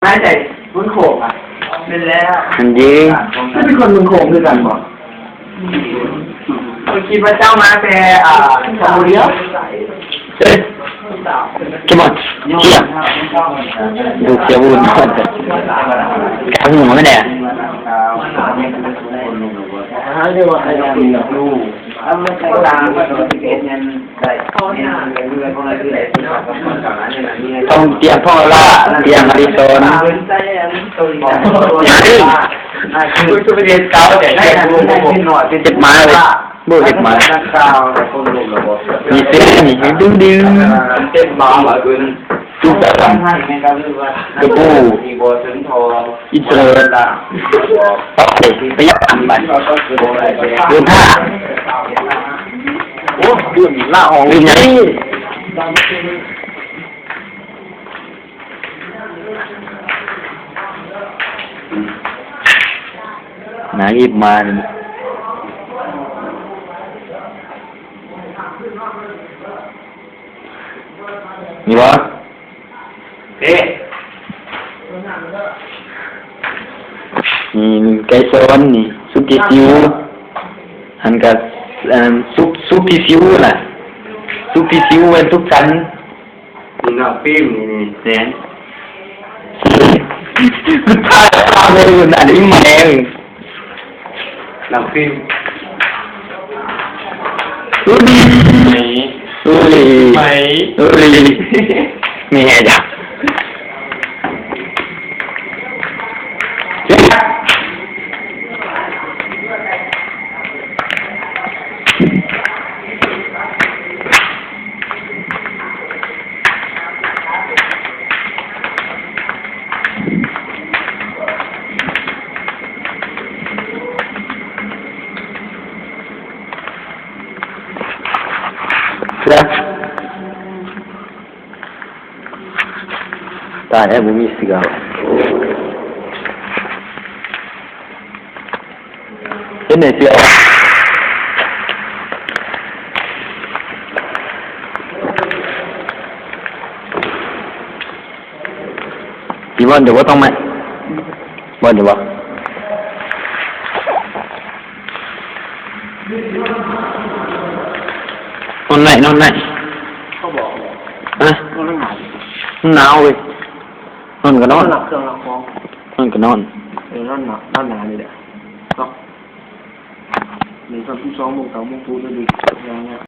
ນາຍໃຈເມືອງໂຂງອະ ແມ່ນແລ້ວ ອັນເດ້ ເປັນຄົນເມືອງໂຂງຄືກັນບໍ່? ຂ້ອຍຄິດວ່າເຈົ້າມາແຕ່ ອ່າ ຊອມບູເຣຍ. ເອີຍ ເຄມອນ ເຄຍ ດູເຄຍບູນ ກາງຫົວມັນແດ່ ຕ້ອງຕຽງພໍ່ລະ ຕຽງອະດິສອນ ຢ່າລືມ ເຮັດມາເລີຍ ບໍ່ເຮັດມາ ມີເສື້ອນີ້ໃຫ້ດຶງໆ ຈຸດດຳ ກະບູ ອິນເຕີເນັດ ໂອເຄ ໄປຍັງອັນໄປ ເດີນທາງ ໂອ້ ດື່ມລາອອກ ດື່ມຫຍັງ? ນາງອີບມານີ້ ນີ້ບໍ່? ເດ້ ນີ້ໄກ່ຊອນນີ້ ສຸກີຊິວ ຫັ້ນກະ ອັນ ສຸ ສຸກີຊິວນະ ສຸກີຊິວແມ່ນສຸກສັນ ນີ້ນ້ອງຟິມ ນີ້ ນີ້ແສນ ສຸດທ້າຍຕາມເລີຍ ນັ້ນອີ່ແມ່ ນ້ອງຟິມ ອຸລີ ອຸລີ ອຸລີ ແມ່ນຫຍັງ? ຕາຍແລ້ວ ບໍ່ມີເສື້ອ ເຮັດໃຫ້ເສື້ອ ອີວອນ ເດີບໍ່ຕ້ອງໄໝ ບໍ່ ເດີບໍ່? ນອນໄດ້ ນອນໄດ້ ເຂົາບອກ ຮະ? ນອນໜາວ ມັນໜາວເວີຍ ນອນກໍນອນ ນອນຫຼັບເຄື່ອງຫຼັບຂອງ ນອນກໍນອນ ເອີ ນອນໜາວ ນອນໜາວນີ້ແຫຼະເນາະ ນີ້ຕອນສິບສອງໂມງ ເກົ້າໂມງປຸກເລີຍ ດີງາມ.